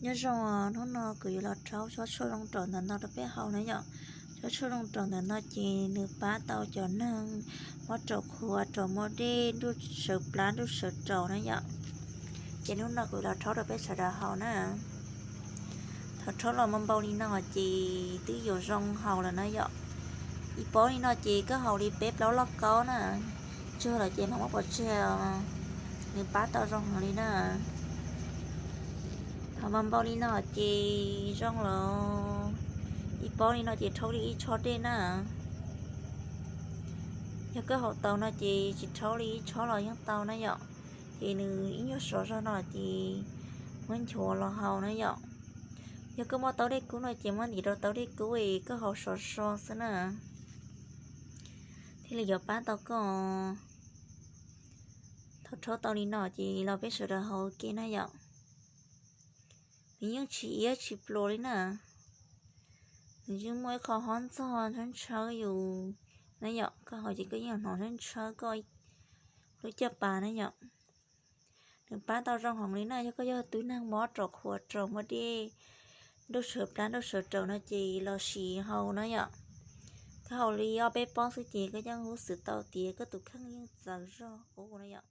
Nyob zoo, hnub no kuv yuav los rhaub tsob tshuaj zoo raum ntawm no rau peb haus na yom. Tsob tshuaj zoo raum ntawm no ces nws pab tau cov neeg mob raum qhuav, raum muaj dej, nruj sawv plab, nruj sawv raum na yom. Ces hnub no kuv los rhaub rau peb sawv daws haus na. Thaum rhaub los muaj npau li no ces twb yuav zoo haus lawm na yom. Ib pob li no ces koj haus li peb plaub lauj kaub na, tsuag lawm ces mam muab pov tseg, nws pab tau zoo heev li na. Thaum mas npau li no ces zoo lawm, ib pob li no ces rhaub li ib tshob dej na. Yog koj haus tau no ces tsis rhaub li ib tshob los yeej tau na yom. Ces nws ib nyuag sov zog no ces muab nchuav los haus na yom. Yog koj muaj taub dej kub no ces muab ntim rau taub dej kub es koj haus sov so xwb na, thiaj li yuav pab tau koj. Thaum rhaub tau li no ces los peb sawv daws haus ua ke na yom. Nws yeej tsis iab tsis pluas li na. Nws yeej muaj ib qho hob ntxog ntshawb ntshawb yus na yom, koj haus ces koj yeej hnov ntshawb ntshawb koj lub caj pas na yom. Nws pab tau zoo heev li na, yog koj yog tus neeg mob raum qhuav, raum muaj dej, nruj sawv plab nruj sawv raum no ces los sim haus na yom. Koj haus li ob peb pob xwb ces koj yeej huj xwm tau tias koj tus kheej yeej txawv zog ua na yom.